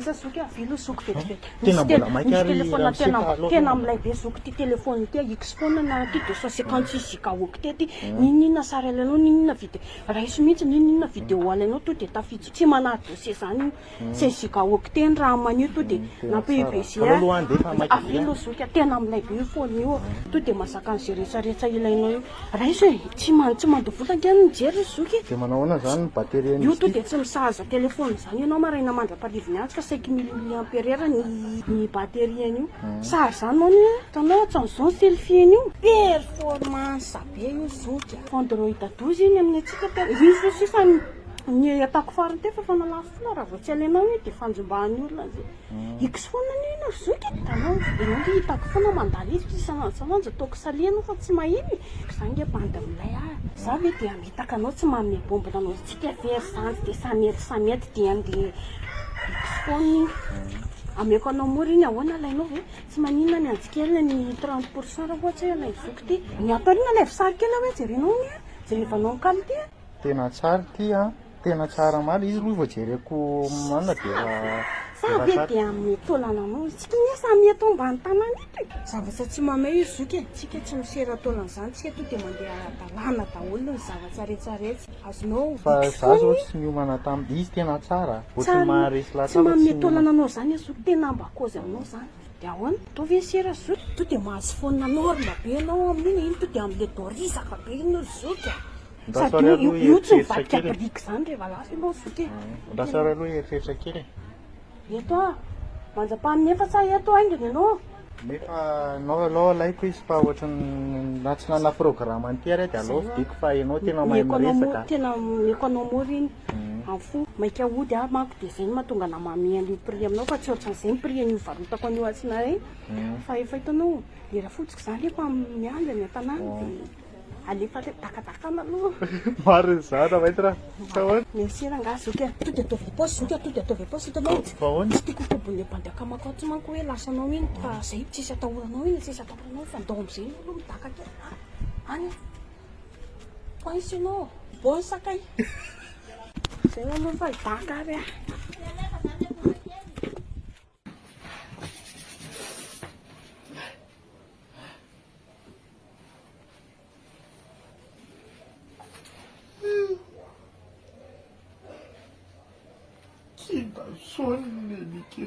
Aiza zoky a, avia aloha zoky vetivety. Tena Misy mbola tele- maika misy ary téléphone ramose tena fa aleo tena aloha. milay be zoky ty téléphone ity a, X phone na ty 256 giga octet ty. N'inon'inona sary alainao, n'inon'inona vidéo. Raiso mihitsy n'inon'inona vidéo alainao to dia tafiditra. Tsy manahy dossier zany io. 16 giga octet ny RAM an'io to dia Tena na tsara. PUBG Aleo aloha andeha fa maika be Avia a. aloha zoky a, tena milay be io phone io. To dia mahazaka an'izay retraretra ilainao io. Raiso e, tsy man tsy mandoa vola ange ny mijery ry zoky e. Dia manao ahoana izany ny batterie Io an'izy to ity? dia tsy misahaza téléphone izany ianao maraina mandra-pariviny andro fa 5000 milliampère heure ny ny batterie an'io. Sary izany moa anie, hitanao ohatran'izao ny selfie an'io. Performance be io zoky a. Android 12 iny amin'ny antsika tena. Io souci fa ny ny ataoko farany teo fa efa nalafo foana raha vao tsy alainao io dia fanjombahan'ny olona zay. X foana anie ianao ry zoky e! Hitanao, ianao nge hitako foana mandalo eto isan'andro isan'andro ataoko sale ianao fa tsy maheno e! Za nge bandy milay ah! Za ve dia hamitaka anao tsy manome bombona anao tsika ve ry zandry dia samy eto samy eto dia andeha X foana iny. Ameko anao mora iny ahoana alainao ve? Tsy maninona ny anjy kely ny 30 pour cent raha ohatra hoe alain'i zoky ity. Ny ato aoriana alaivo sary kely aho hoe jerenao anie, jerevanao ny qualité. Tena tsara ity an! Tena tsara marina, izy aloha vao jereko manina dia efa Sa ve dia amin'ny taolana anao isika anie samy eto ambany tanàna eto e! Zavatra tsy mamay io zoky e! Tsika tsy misera taolana izany, tsika to dia mandeha ara-dalàna daholo ny zavatra rehetra rehetra. Azonao Fa X za zao foana tsy miomana tam izy tena tsara, Tsara ohatry ny maharesy tsy lahatra fa manome tsy taolana miomana. anao izany e zoky, tena mba kôzy aminao izany. Dia ahoana? Ataovy ny sera zoky, to dia mahazo phone norme be ianao amin'iny e, iny to dia amin'ilay dorizaka be iny ry zoky a! Andraso Sady ary io aloha io tsy hieritreritra mivadika kely e. biriky izany rehefa lasa ianao zoky e. Andraso ary aloha hieritreritra kely e. Eto aho. Manjapahany nefa sa eto haingana ianao? Nefa nao alou alaiko izy fa ohatran'ny na tsy nanana programme an'ity ary aho dia alou vidiako fa ianao tena mahay Omeko anao miresaka. mora, tena omeko anao mora iny. Amin'ny fo. Maika hody aho manko dia izay no mahatonga anah manome an'io prix aminao fa tsy ohatran'izay ny prix an'io varotako an'io atsinahy iny. Fa efa hitanao, lera fotsiko izany efa miandry any an-tanàna dia. Alefa le dakadakana aloha. Marina izany Ramainty raha. Fa ahoana? Merci rangahy zoky a. To dia ataovy paosy zoky a, to dia ataovy paosy hitanao. Fa ahoana? Tsy tiako hokobon'ilay bandy akamako ato manko hoe lasanao iny fa zay tsisy atahoranao iny, tsisy atahoranao fa ndao amizay aloha midaka kely. Any. Poince ianao. Bon sakay. Zay aloha fa hidaka ary ah. Tsy mba sonny Mike.